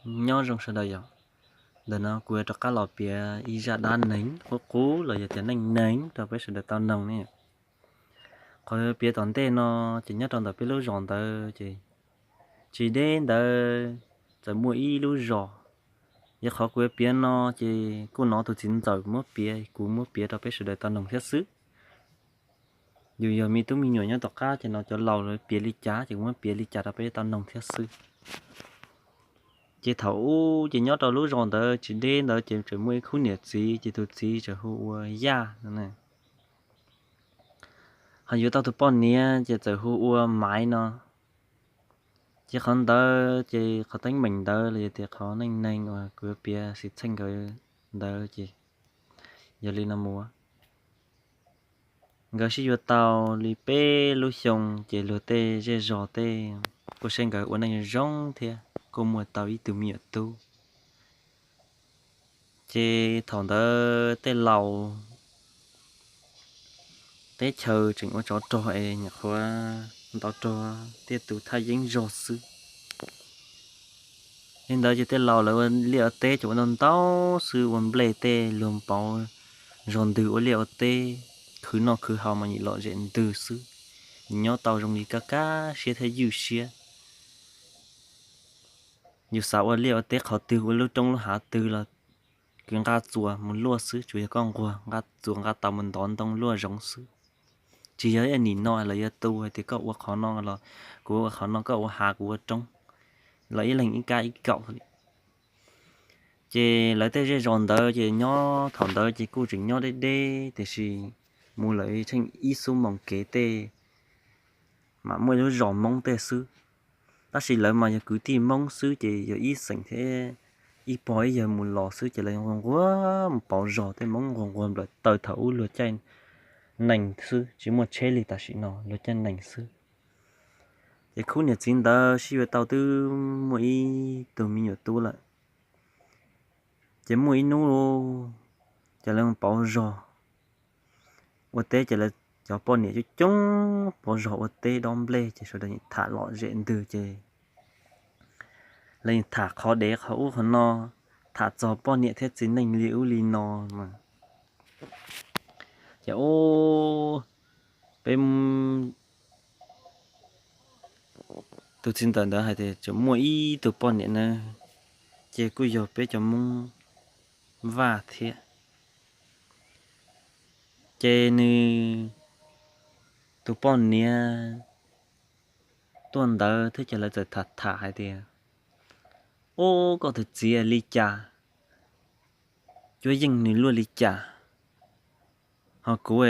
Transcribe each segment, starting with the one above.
Nyob zoo sawv daws yom. Ntawm no kuv yuav rov qab los piav ib zaj dab neeg qub qub los yog tias neej neeg rau peb sawv daws tau noog ne. Qhov piav tom ntej no ces nyob rau ntawm peb lub zos ntawd ces tsis deb ntawd txawm muaj ib lub zos. Yog qhov kuv yuav piav no ces kuj hnov tus txiv ntxawm muab piav, kuv muab piav rau peb sawv daws tau noog thiab xwb. Yus yog me tub me nyuam nyob tom qab ces no cov laus lawv piav li cas ces kuv muab piav li cas rau peb tau noog thiab xwb. Ces thaum ub ces nyob rau lub zos ntawd tsis deb ntawd ces tseem muaj ib khub niam txiv, ces tus txiv tseem hu ua Yaj no. Ho yuav tau tus poj niam ces txawm hu ua Maiv no. Ces qhov ntawd ces qhov teeb meem ntawd los yog tias qhov neej neeg uas kuv yuav piav xwm txheej nkawd ntawd ces yog li no mus. Nkawd sib yuav tau li peb lub xyoo ces luag tej zej zos tej kuj saib nkawd ua neej zoo thiab kuj muaj tau ib tug me nyuam tub. Ces thaum ntawd tej laus teb chaws tseem ua tsov rog es nyuam qhuav ntaus rog thiaj tu thaj yeeb zog xwb. Li ntawd ces tej laus lawv ua liaj ua teb ces ua ntau ntau xwb, ua nplej tej luag pauv zog ntws ua liaj ua teb, khwv noj khwv haus mas yim lom zem ntws xwb. Nyob tau zoo li kaj kab siab thiab ywj siab. Yus xav ua liaj ua teb qhov twg, ua lub roob lub hav twg los kws nqa txuas mus luaj xwb, tsuas yog koj nquag nqa txuas nqa tau mus ntov ntoo luaj zoov xwb. Tsis yog ib nim no lawv yuav tu hais tias koj ua qhov no los kuv ua qhov no, koj ua hav kuv ua roob, los ib leeg ib kab ib kaum li. Ces lawv tej zej zos ntawd ces nyob thaum ntawd ces kuj tseem nyob deb deb tiam sis mus lawm tsheej ib xuab moos kev tej mam muaj ib lub zos Hmoob tej xwb. Tab sis lawv mas yog kwv tij Hmoob xwb ces yog ib xeem thiab ib pog ib yawg mus los xwb ces lawv nquag nquag mus pauv zog, tej Hmoob nquag nquag nplawm taws, thaum ub luag caij nees xwb tsis muaj tsheb li tam sim no, luag caij nees xwb. Ces khub niam txiv ntawd sib yuav tau twb muaj ib tug me nyuam tub lawm. Ces muaj ib hnub ces lawv pauv zog ua teb ces lawv cov poj niam coob coob pauv zog ua teb dob nplej ces sawv daws tham lom zem ntws ces lawv tham qhov dev qhov ub qhov no, tham txog poj niam thiab txiv neej li ub li no mas. Ces ub, peb tus txiv ntxawm ntawd hais tias tseem muaj ib tug poj niam na, ces kuj yog peb cov Hmoob Vaj thiab. Ces nws tus poj niam tuaj ntawd thiab ces lawv txawm tham tham hais tias, ub, koj tus txiv li cas, cuab yeej nws luaj li cas, ho kuv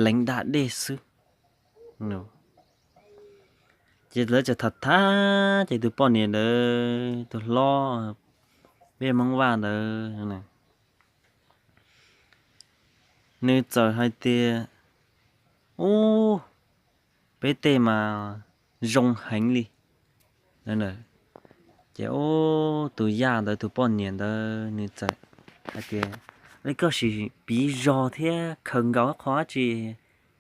leev da dej xwb. Ces lawv txawm tham tham ces tus poj niam ntawd tus hlob, peb Hmoob Vaj ntawd, nws txawm hais tias, ub, peb tej mas zoo heev li. Ces ub, tus Yaj ntawd tus poj niam ntawd nws txawm hais tias, koj sim piv zog thiab khaws nkaus qhov dab tsi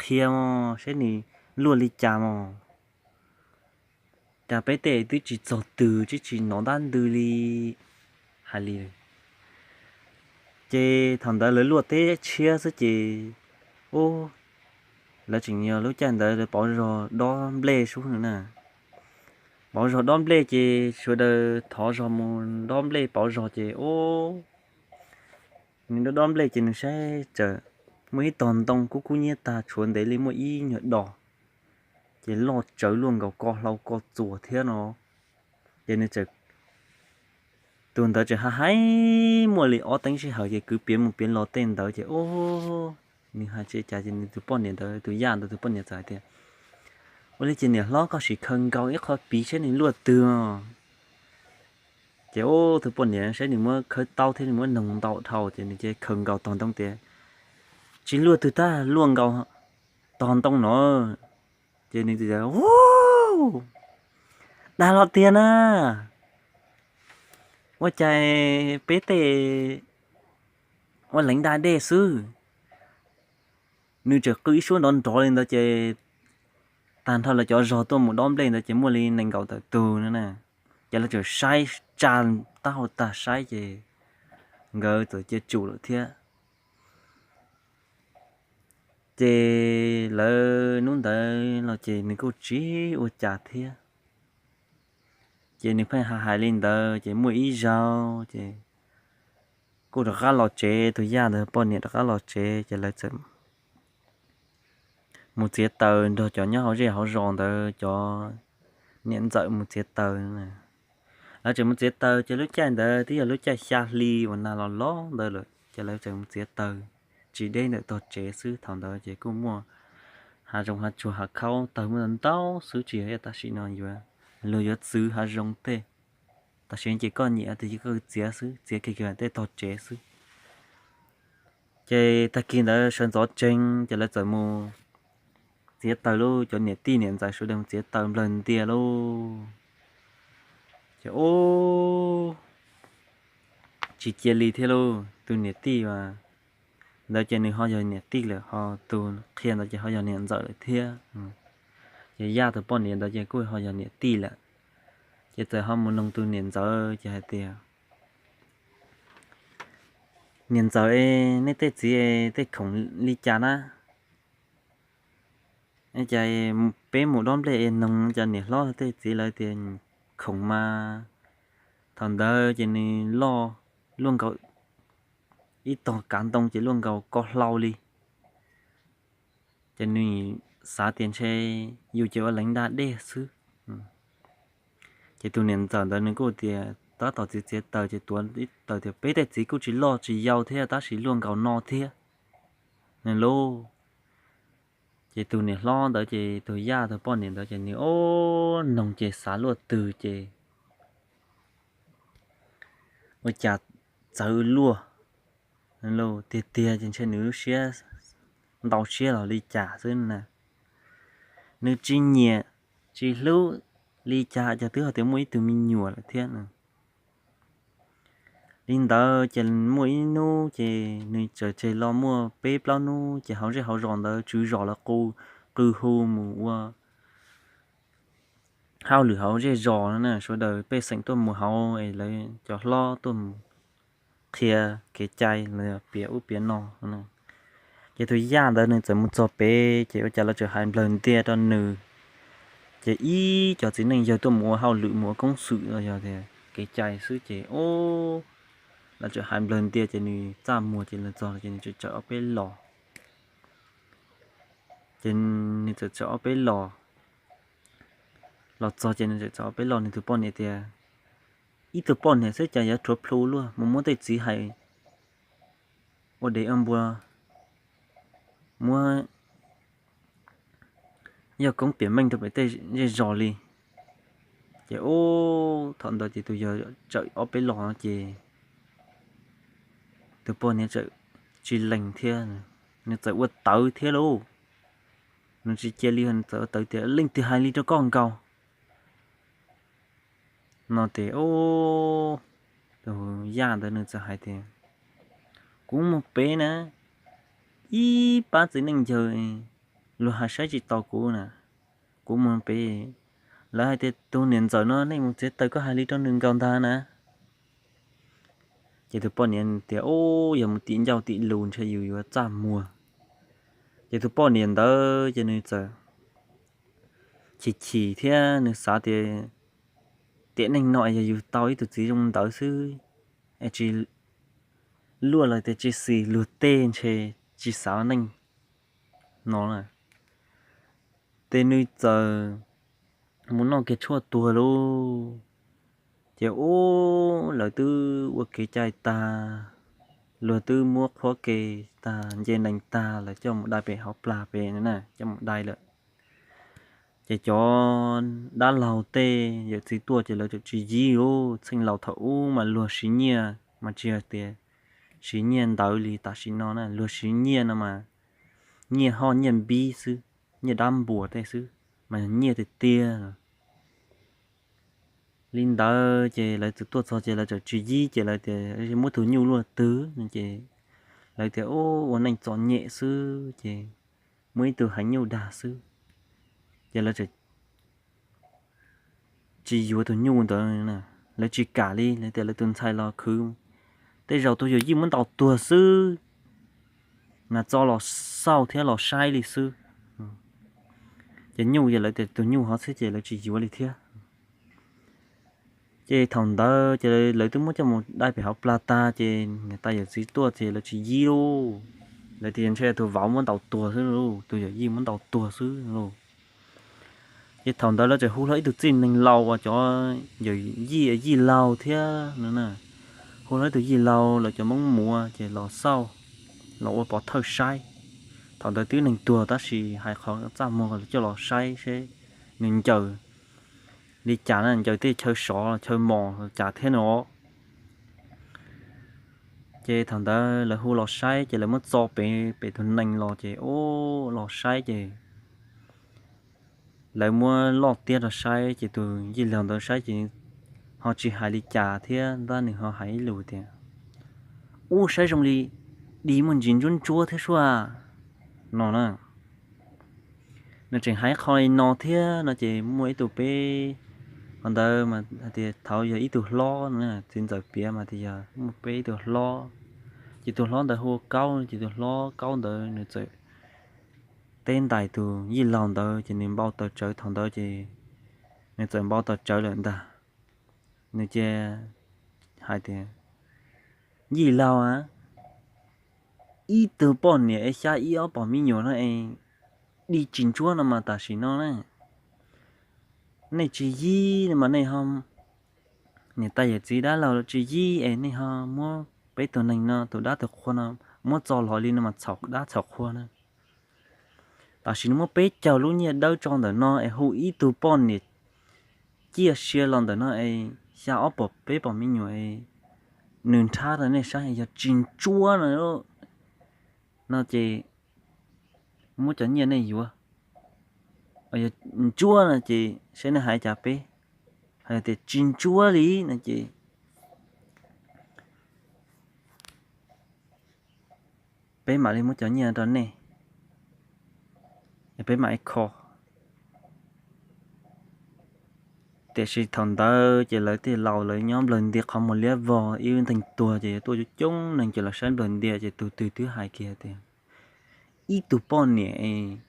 qhia mog saib nws luaj li cas mog. Cas peb tej twb tsis txog twg twb tsis hnov dab ntws li. Hais li, ces thaum ntawd lawv luaj teb tshiab xwb ces, ub, lawv tseem yog lub caij ntawd lawv pauv zog dob nplej xwb na. Pauv zog dob nplej ces sawv daws thov zog mus dob nplej pauv zog ces, ub, nws dob dob nplej ces nws saib txawm muaj ib tog ntoo kub kub nyiab tag tshuav ntev li muaj ib nyuag dos, ces loj tsawv luaj nkaus ko hlau ko txuas thiab no. Ces nws txawm, tus ntawd tseem hais hais muaj li ob teev sij hawm ces kwv piav mus piav los tej ntawd ces, ub, nws hais tsis cas ces nws tus poj niam ntawd, tus Yaj ntawd tus poj niam txawm hais tias, ua li ces niam hlob koj sim khaws nkaus ib qho piv saib nws luaj twg. Ces ub, tus poj niam saib nws muab khawb taub thiab nws muab noog ntau dhau ces nws cia khaws nkaus tog ntoo tias, tsis luaj twg tag, luaj nkaus tog ntoo no. Ces nws tias, ub, dag los tiag na, ua cas peb tej ua leev da dej xwb. Nws txawm qw ib suab nrov nrov li ntawd ces tag nrho lawv cov zog tuaj mus dob nplej ntawd ces muaj li nees nkaum tawm tug no na. Ces lawv txawm saib tsa taub hau tag saib ces nkawd txawm cia tsum lawm thiab. Ces lawv hnub ntawd los ces nws kuj tsis ua cas thiab. Ces nws pheej hais hais li ntawd ces muaj ib zaug ces kuj rov qab los tsev, tus Yaj ntawd poj niam rov qab los tsev ces lawv txawm mus txiav taws nrog cov nyob hauv zej hauv zos ntawd cov niam ntxawm mus txiav taws. Lawv tseem mus txiav taws ces lub caij ntawd twb yog lub caij xya hli uas nag los los ntawd lawm ces lawv tseem mus txiav taws tsis deb ntawm tog tsev xwb. Thaum ntawd ces kuj muaj hav zoov hav tsuag hav khaub taws muaj ntau xwb, tsis yog tam sim no yuav, luag yuav txwv hav zoov tej. Tam sim no ces koj nyiam tias koj txiav xwb, txiav kiag kiag tej tog tsev xwb. Ces tag kis ntawd sawv ntxov tsees ces lawv txawm mus txiav taws lauj, cov niam tij niam ntxawm sawv daws mus txiav taws nplawg ntias lauj. Ces ub, tsis cia li thiab lauj, tus niam tij ntawd ces nws ho yog niam tij lawm, ho tus qhia ntawd ces ho yog niam ntxawm lawm thiab. Ces Yaj tus poj niam ntawd ces kuj ho yog niam tij lawm. Ces txawm ho mus noog tus niam ntxawm ces hais tias, niam ntxawm, nej tej txiv tej khoom li cas na? Cas peb mus dob nplej es noog cov niam hlob tej txiv lawv tias khoom mas thaum ntawd ces nws loj, luaj nkaus ib tog kav ntoo ces luaj nkaus ko hlau li. Ces nws xav tias ntshe yus ces ua leev da dej xwb. Ces tus niam ntxawm ntawd nws kuj tias tab tom txiav txiav taws ces tuav ib taws tias peb tej txiv kuj tsis loj tsis yau thiab tab sis luaj nkaus no thiab lauj. Ces tus niam hlob ntawd ces tus Yaj tus poj niam ntawd ces nws ub noog ces xav luaj twg ces ua cas txawv luaj tiag tiag ces ntshe nws lub siab ntau siab los li cas xwb na. Nws tsis nyiam tsis hlub li cas ces twb ho tias muaj ib tug me nyuam lawm thiab. Li ntawd ces muaj ib hnub ces nws txawm tseg los muaj peb plaub hnub ces hauv zej hauv zos ntawd tswv zos lawv qw hu mus ua hauj lwm hauv zej zos no na, sawv daws pej xeem tuaj mus hauv es lawv cov hlob tuaj mus qhia kev cai, piav ub piav no. Ces tus Yaj ntawd nws txawm mus txog pem ces ua cas lawv txawm hais nplawg ntias rau nws. Ces ib cov txiv neej yawg tuaj mus ua hauj lwm mus ua koob xwm los yog tias kev cai xwb ces ub, lawv txawm hais nplawg ntias ces nws txaj muag ces nws txog ces nws txawm txawm ob peb los. Ces nws txawm txawm ob peb los, los txog ces nws txawm txawm ob peb los, nws tus poj niam tias, ib tug poj niam xwb cas yuav rhuav plhu luaj mus muab tej txiv hais ua dev ua npua, muab yog koob piam meej rau pem tej zej zos li. Ces ub, thaum ntawd ces tus yawg txawm ob peb los no ces tus poj niam txawm tsis lees thiab, nws txawm ua tawv thiab lauj. Nws tsis cia li, nws txawm ua tawv tias leej twg hais li rau koj nkaus no ces ub, tus Yaj ntawd nws txawm hais tias, kuv mus pem na, ib pab txiv neej yawg luag hais saib tsis taus kuv na, kuv mus pem, lawv hais tias tus niam ntxawm no nej mus txiav taws koj hais li rau nws nkaus ntag na. Ces tus poj niam tias, ub, yog mus tim ncauj tim lus ntshe yus yuav txaj muag. Ces tus poj niam ntawd ces nws txawm chim chim thiab nws xav tias, tiam neej no yog yus tau ib tug txiv zoo ntawd xwb es tsis luaj los tias tsis xis luag tej ntshe tsis xav neej no na. Ces nws txawm mus noj kiag tshuaj tuag lauj. Ces ub, lawv twb ua kev cai tag, luag twb muab qhuab ke tag, nce nees tag, lawv coj mus dai pem hauv plag pem na, coj mus dai lawm. Ces cov dab laug tej yawm txiv tuaj ces lawv txawm tsis yib lauj, txheej laus thaum ub mas luag siv nyiaj mas tsis yog tias siv nyiaj ntawv li tam sim no na, luag siv nyiaj no mas nyiaj hoj nyiaj npib xwb, nyiaj dab npuas tej xwb, mas yog nyiaj tiag tiag. Li ntawd ces lawv txawm tuaj txog ces lawv txawm tsis yib ces lawv tias muab tus nyuj luaj twg no ces lawv tias ub, ua neej txom nyem xwb ces muab ib tug heev nyuj dag xwb. Ces lawv txawm tsis yuav tus nyuj ntawd na. lawv tsis kam li, lawv tias lawv tus ntxhais los khwv tej zaum tus yawm yij muab ntaus tuag xwb, mas tso los xauj thiab los saib li xwb. Ces nyuj ces lawv tias tus nyuj hov xwb ces lawv tsis yuav li thiab. Ces thaum ntawd ces lawv twb muab coj mus dai pem hauv plag tag ces niam tais yawm txiv tuaj ces lawv tsis yib lauj, lawv tias ntshe tus vauv muab ntaus tuag xwb lauj, tus yawm yij muab ntaus tuag xwb lauj. Ces thaum ntawd lawv txawm hu hlo ib tug txij neeg laus uas cov yawm yij, yij laug thiab no na, hu hlo ib tug yij laug lawv cov Hmoob Muas ces los xauj, los ua pov thawj saib. Thaum ntawd twb neeg tuag tab sis hais qhov txaj muag coj los saib seb nws ncaws li cas na, ncaws tej chaw sov chaw mos cas thiab no. Ces thaum ntawd lawv hu los saib ces lawv muab txo pem, pem tus nees los ces, o, los saib ces lawv muab loj tiab rau saib ces tus yij laug ntawd saib ces ho tsis hais li cas thiab ntag, nws ho hais ib lus tias, ub, saib zoo li dig muaj ntsis ntsuab ntsuab thiab sua no na. Nws tseem hais qhov li no thiab no ces muaj ib tug peb, qhov ntawd mas hais tias thaum yog ib tug hlob, txiv ntxawm piav mas tias yog muaj peb ib tug hlob, ces tus hlob ntawd hu ua Kaub, ces tus hlob Kaub ntawd nws txawm teb ntais tus yij laug ntawd ces nws npau taws tsawv thaum ntawd ces nws txawm npau taws tsawv lawm ntag. Nws cia hais tias, yij laug a, ib tug poj niam es xya ib ob pom me nyuam no es dig tsis ntsuab no mas tam sim no na, nej tsis yib no mas nej ho, niam tais yawm txiv dab laug tsis yib es nej ho muab peb tus neeg no tus dab tus qhua no muab txo los li no mas txhaum dab txhaum qhua na. Tam sim no muab peb caug lub nyiaj dawb tso ntawm no es hu ib tug poj niam ciaj sia los ntawm no es xya ob pom peb pom me nyuam es nws nrhab rau nej saib yog tsis ntsuab no, no ces muab cov nyiaj nej yuav, yog ntsuab no ces saib nej hais cas peb, hais tias tsis ntsuab li no ces peb mam li muab cov nyiaj rau nej, peb mam li kho. Tiam sis thaum ntawd ces lawv tej laus lawv nyob nplawg ntia qhov muag liab vog, ib lub ntees tuag ces yuav tuaj coob coob neeg ces lawv saib nplawg ntia ces tus twg twb hais kiag tias, ib tug poj niam es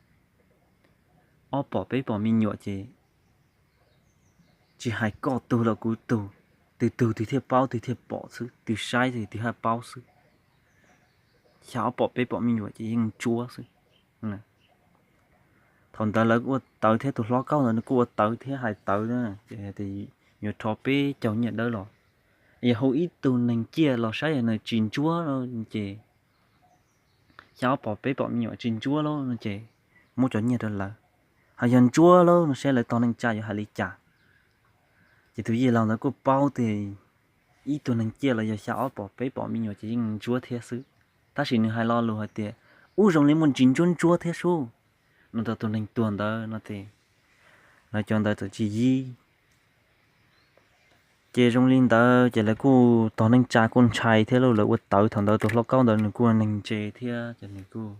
ob pom peb pom me nyuam ces tsis hais koj tug los kuv tug, twg tug twg thiaj paub twg thiaj pom xwb, twg saib twg thiaj paub xwb. Xya ob pom peb pom me nyuam ces yeej ntsuab xwb. Thaum ntawd lawv kuj ua tawv thiab, tus hlob Kaub ntawd nws kuj ua tawv thiab hais tawv ces yuav rho peb caug nyiaj dawb los, yog hu ib tug neeg ciaj los saib yog nws tsis ntsuab ces xya ob pom peb pom me nyuam tsis ntsuab lauj no ces muab cov nyiaj rau lawv. Ho yog ntsuab lauj no saib lawv tog neej tsa yuav hais li cas. Ces tus yij laug ntawd kuj paub tias ib tug neeg ciaj los yog xya ob pom peb pom me nyuam ces yeej ntsuab thiab xwb, tab sis nws hais lo lus hais tias, ub, zoo li muaj ntsis ntsuab ntsuab thiab sub no rau tus neeg tuag ntawd no ces lawv cov ntawd txawm tsis yib. Ces zoo li ntawd ces lawv kuj tog neej tsa kuj ntshai thiab lauj, lawv ua tawv thaum ntawd tus hlob Kaub ntawd nws kuj neeg ntse thiab ces nws kuj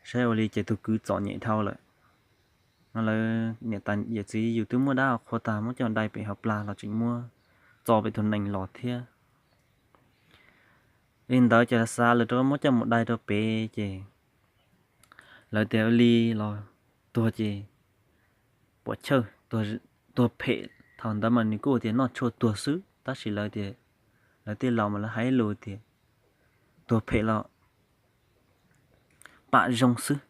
saib ua li ces tus kwv txom nyem dhau lawm no. Lawv niam tais yawm txiv yus twb muab dab qhua tag muab coj dai pem hauv plag los tseem muab txo pem tus nees los thiab. Li ntawd ces lawv xav lawv rov muab coj mus dai rau pem ces lawv tias ua li los tuag ces puam chawj, tuag phem. Thaum ntawd mas nws kuj tias noj tshuaj tuag xwb, tab sis lawv tias, lawv tej laus mas lawv hais lus tias tuag phem los pam zoo xwb,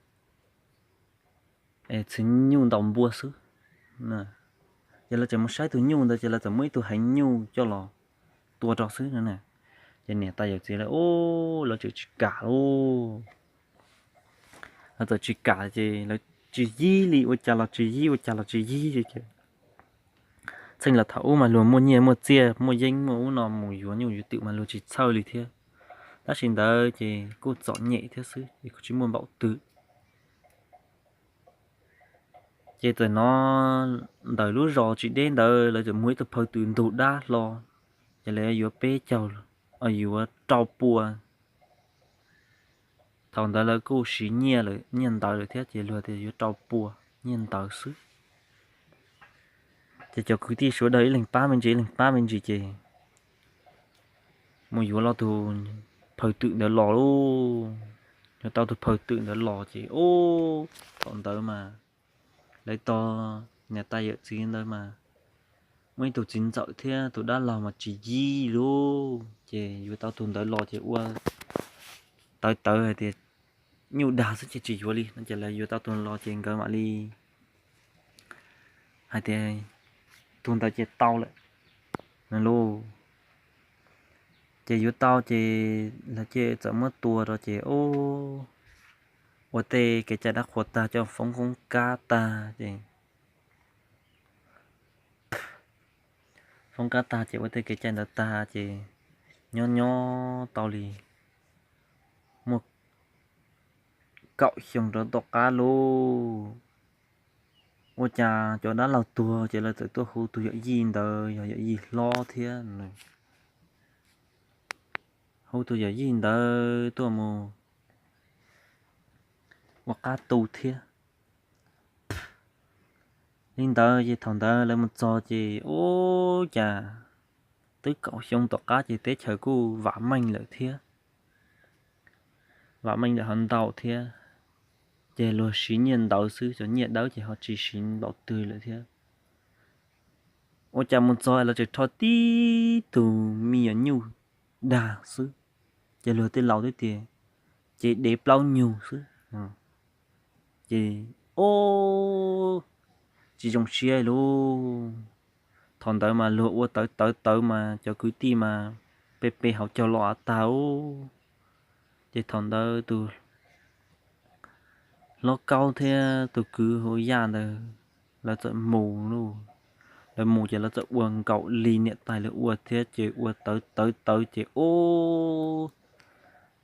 txwv nyuj ntaus npua xwb. Ces lawv tseem mus saib tus nyuj ntawd ces lawv txawm muab ib tug heev nyuj coj los tua rau xwb no. Ces niam tais yawm txiv lawv, lawv tseem tsis kam lauj. Lawv txawm tsis kam ces lawv tsis yib li, ua cas los tsis yib, ua cas los tsis yib ces txheej los thaum ub mas luag muaj nyiaj muaj txiaj muaj yeeb muaj ub no mus yuav nyuj yuav twm mas luag tsis txhawj li thiab. Tab sis ntawd ces kuj txom nyem thiab xwb ces kuj tsis muaj npaum twg. Ces txawm hnov ntawm lub zos tsis deb ntawd lawv txawm muaj ib tug phaw twm ntug dab hlo, ces lawv yuav peb caug, yuav rau pua. Thaum ntawd lawv kuj siv nyiaj lawm, nyiaj ntawv lawm thiab ces luag tias yuav rau pua nyiaj ntawv xwb. Ces cov kwv tij sawv daws ib leeg pab me ntsis ib leeg pab me ntsis ces mus yuav los tus phaw twm ntawd los lauj. Yuav tau tus phaw twm ntawd los ces ub, thaum ntawd mas lawv tos niam tais yawm txiv ntawd mas muaj ib tug txiv ntxawm thiab tus dab laug mas tsis yig lauj. Ces yuav tau tus ntawd los ces ua tawv tawv hais tias nyuj dag xwb ces tsis yuav li no ces lawv yuav tau tus los ces nkawd mam li hais tias tus ntawd ces tau lawm lauj. Ces yuav tau ces lawv ces txawm muab tua rau ces ub, ua tej kev cai dab qhuas tag, coj foob koob kab tag ces foob kab tag ces ua tej kev cai ntawd tag ces nyob nyob tau li muaj kaum xyoo rau tom qab lauj, ua cas cov dab laug tuag ces lawv txawm tuaj hu tus yawm yij ntawd, yog yawm yij hlob thiab, hu tus yawm yij ntawd tuaj mus ua qab tu thiab. Li ntawd ces thaum ntawd lawv mus txog ces ub, cas twb kaum xyoo tom qab ces teb chaws kuj vam meej lawm thiab, vam meej lawm ho ntau thiab. Ces luag siv nyiaj ntawv xwb, cov nyiaj dawb ces ho tsis siv npaum twg lawm thiab. Ua cas mus txog lawv tseem rho tib tug me nyuam nyuj dag xwb, ces luag tej laus twb tias ces dev plaub nyug xwb. Ces ub, tsis zoo siab lauj. Thaum ntawd mas luag ua tawv tawv tawv mas cov kwv tij mas pe pe hauv caug los av tag ub. Ces thaum ntawd tus hlob Kaub thiab tus kwv Hauv Yaj ntawd lawv txawm mus lauj. Lawv mus ces lawv txawm ua nkaus li niam tais lawv ua thiab ces ua tawv tawv tawv ces ub,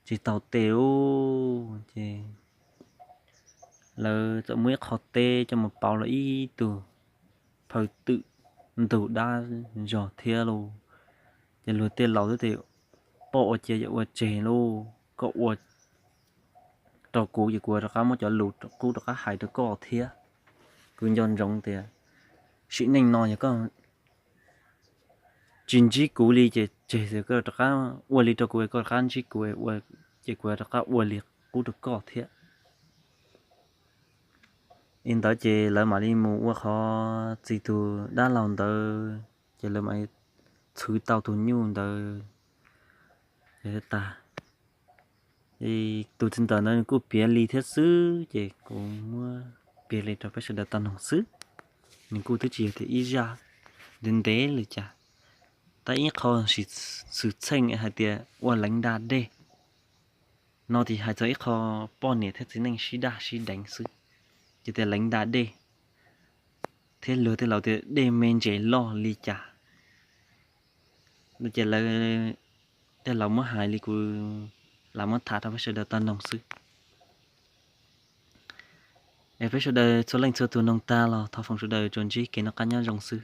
tsis tau tes lauj. Ces lawv txawm muab ib qho teb coj mus pauv los ib tug phaw twm ntug dab zog thiab lauj. Ces luag tej laus twb tias poj ua cia yawm ua tseg lauj, koj ua rau kuv ces kuv rov qab muab cov lus qub rov qab hais rau koj thiab. Kuv nco ntsoov tias sim neej no yog koj tsis ntsib kuv li ces tseg, koj rov qab ua li rau kuv, koj rov qab ntsib kuv ua, ces kuv rov qab ua li qub rau koj thiab. Li ntawd ces lawv mam li mus ua qhov txi tus dab laug ntawd ces lawv mam li txhwv tau tus nyuj ntawd tas. Tus txiv ntxawm ntawd nws kuj piav li thiab xwb ces kuv muab piav li rau peb sawv daws tau noog xwb. Nws kuj twb tsis yog tias ib zaj ntev ntev li cas, tab ib qho xwm txheej hais tias ua leev da dej no ces hais txog ib qho poj niam thiab txiv neej sib daj sib deev xwb. Ces tias leev da dej thiab luag tej laus tias dej me ntses loj li cas no ces lawv tej laus muab hais li kuv lam muab tham rau peb sawv daws tau noog xwb. Es peb sawv daws txhua leej txhua tus noog tag los thov foom sawv daws tsuas ntsib kev noj qab nyob zoo xwb.